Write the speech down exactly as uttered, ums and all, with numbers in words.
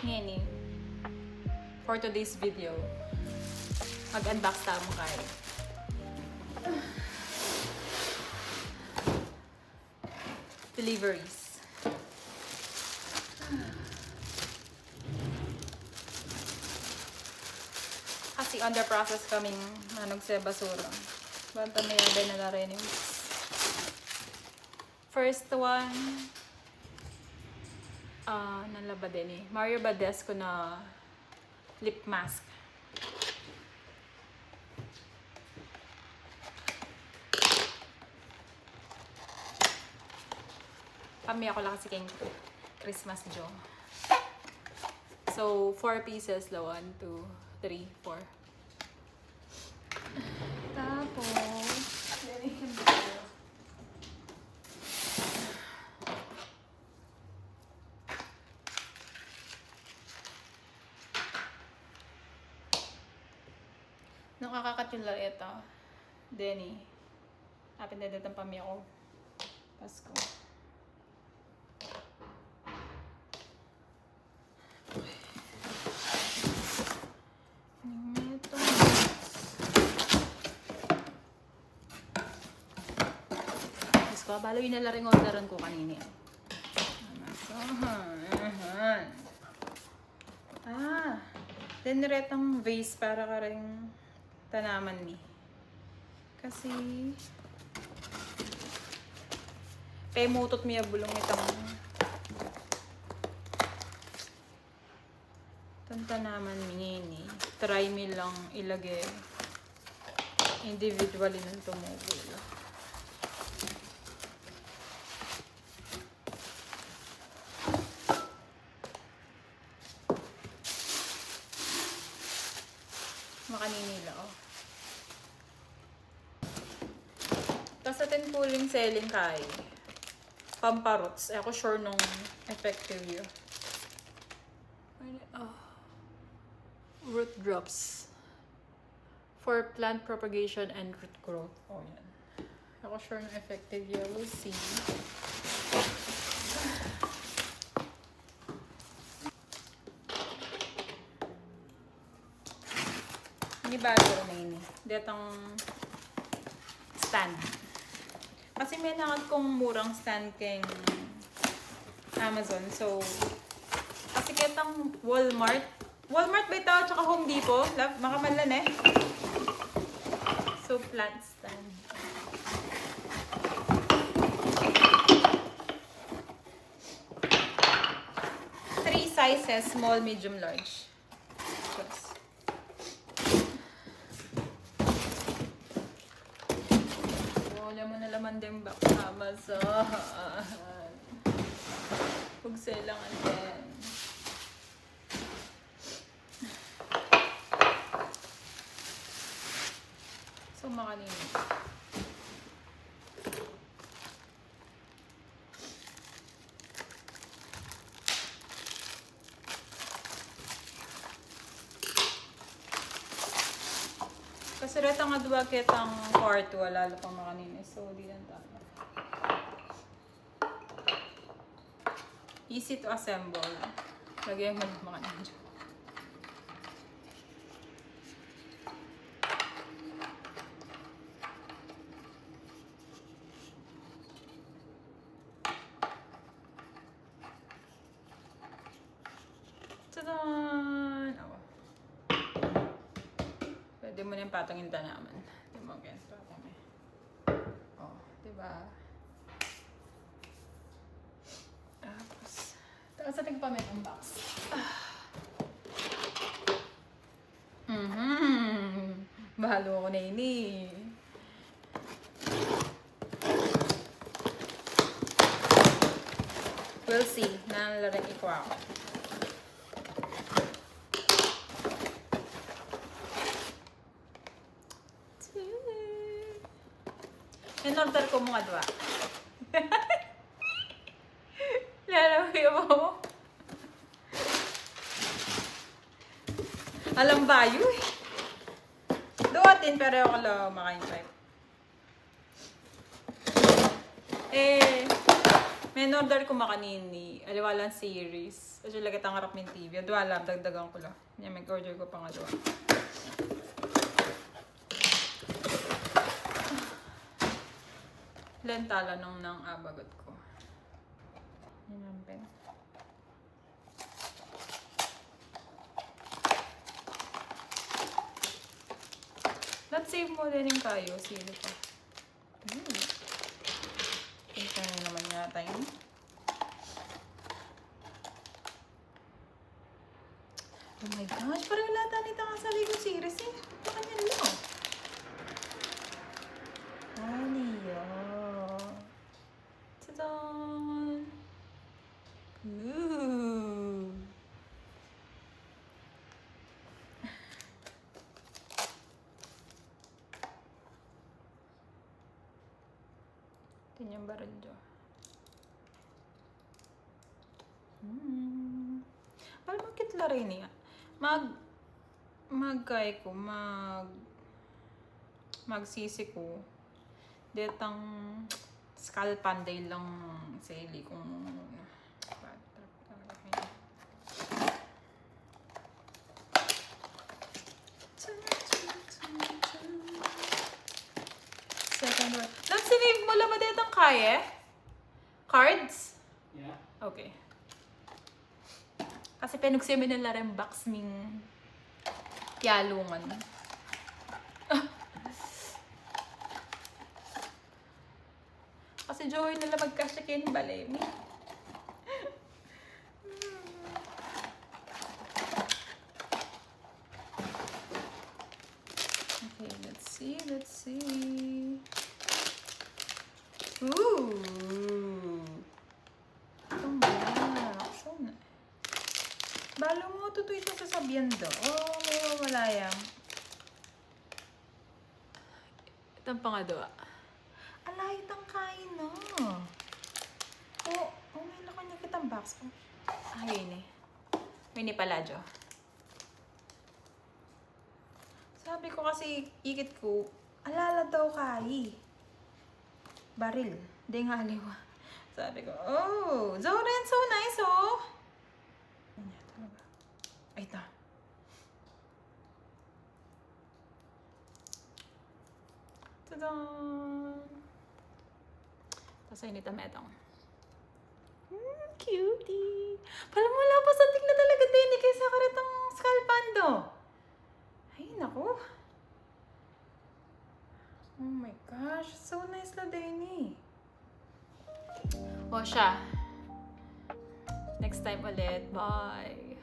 Ngeni, for today's video, mag-unbox tamu kay deliveries. Kasi under process kaming manugse basura. Banta may abay na la rin yung first one. Ah, nanu la ba deni? Mario Badescu na lip mask. Pamie ku la kasi keng Christmas, jo. So, four pieces la. One, two, three, four. Tapos, nung akakatula ita, deni, apin na detang pamie ku Pasko. Ito. Diyos ko, balo, yun na la rin orderan ku kanini. Amasahan. Ah, deni retang vase para kareng tanaman mi. Kasi, pemutut mi a bulung itang tanaman mi ngeni. Try mi lang ilage individually nung tumubul. Makanini la, o. Tas atin puling seling kay pampa-roots. E ku sure nung effective yu. Ano, ah, root drops. For plant propagation and root growth. O, yan. E ku sure nung effective yu. We'll see. Ini bago na ini. Detang stand. Kasi melangan kung murang stand keng Amazon. So, kasi ketang Walmart, Walmart ba ita, tsaka Home Depot? Lab-, makamal la ne. So, plant stand. Three sizes, small, medium, large. Wala mo na laman din ba? Amazon. Pagselangan din. So, makanini. Kasi retang adwa ketang part, wala la pang makanini. So, dinan tana. Easy to assemble. Lagay mo lang mga ninja. Tadan! O. Pwede mo nang patungin tanaman. Di mo ganyan patungin. O, di ba? Tapos, tapos atin pa may unbox. Mhm. Balu ku na ini. We'll see. Nanu la rin ikwa ku. In-order ku mu adwa. Lalawi mo. Alam bayu e. Duatin, pero aku la makain pa. E, May in-order ku makanini, aliwa lang series. Actually, lagi tang arap ning T V. Adwa lang, dagdagan ku la. Nya, mag-order ku pangadwa. Lenta la nung nang abagat ku. Yan ang pen. Let's save mu din ing kayu, sili pa. Hmm. Ito na naman yata yun. Oh my gosh, pareho la ata nitang Sa Lego series eh. Pakanyan lang. Ano yan? Tadaan! Ooh! Ito yung baril dyan. Hmm. Pala makit la rin niya. Mag, mag, kay ku, mag, magsisi ku. Detang skull pan, de lang sili kung Second one. Nang sinave mu la ba detang kaya? Cards? Yeah. Okay. Kasi penugse mi na la reng box ming piyalungan. Kasi joy na la magkasya keni bale mi. Okay, let's see, let's see. Ooh. Itang box. Balu mu, tutu itang sasabian do. Oh, may wala yan. Itang pangadwa. Ala, itang kain na. Oh, oh, may naku niya kitang box. Oh. Ay, ini. Mini pala, Jo. Sabi ku kasi, ikit ku, ala la daw kayi. Baril. Di nga aliwa. Sabi ku, oh, Zoren, so nice, oh. Ano yan talaga? Ay, ita. Tadaan! Tas ay nita metang. Hmm, cutie. Pala mu, ala, pasanting na talaga deni kaysa karetang skull pan do. Ay, naku. Oh my gosh, so nice la deni. O siya. Next time ulit. Bye.